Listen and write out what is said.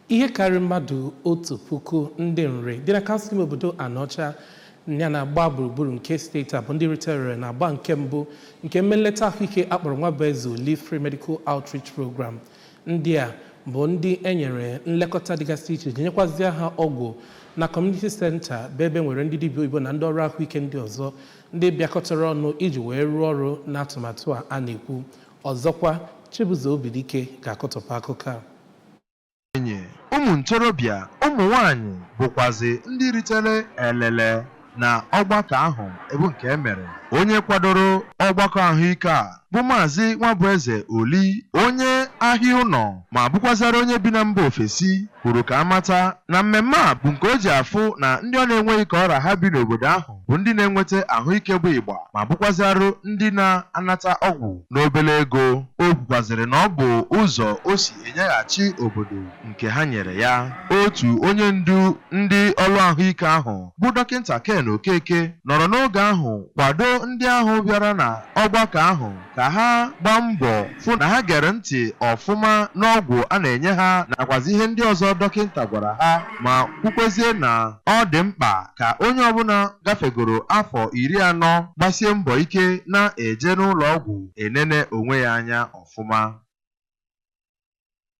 Ihe karịrị mmadụ 1000 ndị Nri dị na kansụl ime obodo Anaọcha ya na-agba gburugburu nke steeti a bụ ndị ritere na agba nke mbụ nke mmeleta ahụike akpọrọ Nwabueze Oli Free Medical Outreach Program. Ndị a bụ ndị e nyere nlekọta dịgasị iche iji nyekwazịa ha ọgwụ na Community Center, bụ ebe nwere ndị dibịa oyibo na ndị ọrụ ahụike ndị ọzọ ndị bịakọtara ọnụ iji wee rụọ ọrụ n'atụmatụ a a na-ekwu. Ọzọkwa, Chibuzo Obidike ga-akọtọpụ akụkọ a. Okenye, ụmụ ntorobịa, ụmụ nwanyị bụkwazị ndị ritere elele na ọgbakọ ahụ bụ nke e mere. Onye kwadoro ọgbakọ ahụike a bụ Maazị Nwabueze Oli, onye ahịa ụnọ ma bụkwazara onye bi na mba ofesi, kwuru ka a mata na mmemme a bụ nke o ji afụ na ndị ọ na-enweghị ka ọra ha bi n'obodo ahụ bụ ndị na-enweta ahụike bụ ịgba ma bụkwazịarụ ndị na-anata ọgwụ n'obele ego. O kwukwazịrị na ọ bụ ụzọ o si enyeghachi obodo nke ha nyere ya. Otu onye ndu ndị ọrụ ahụike ahụ bụ Dọkịta Ken Okeke nọrọ n'oge ahụ kwado ndị ahụ bịara na ọgbakọ ahụ ka ha gbaa mbọ fụ na ha gere ntị ọfụma n'ọgwụ a na-enye ha nakwazi ihe ndị ọzọ dọkịta gwara ha, ma kwukwezie na ọ dị mkpa ka onye ọbụla gafegoro afọ 40 gbasie mbọ ike na-eje n'ụlọ ọgwụ enene onwe ya anya ọfụma.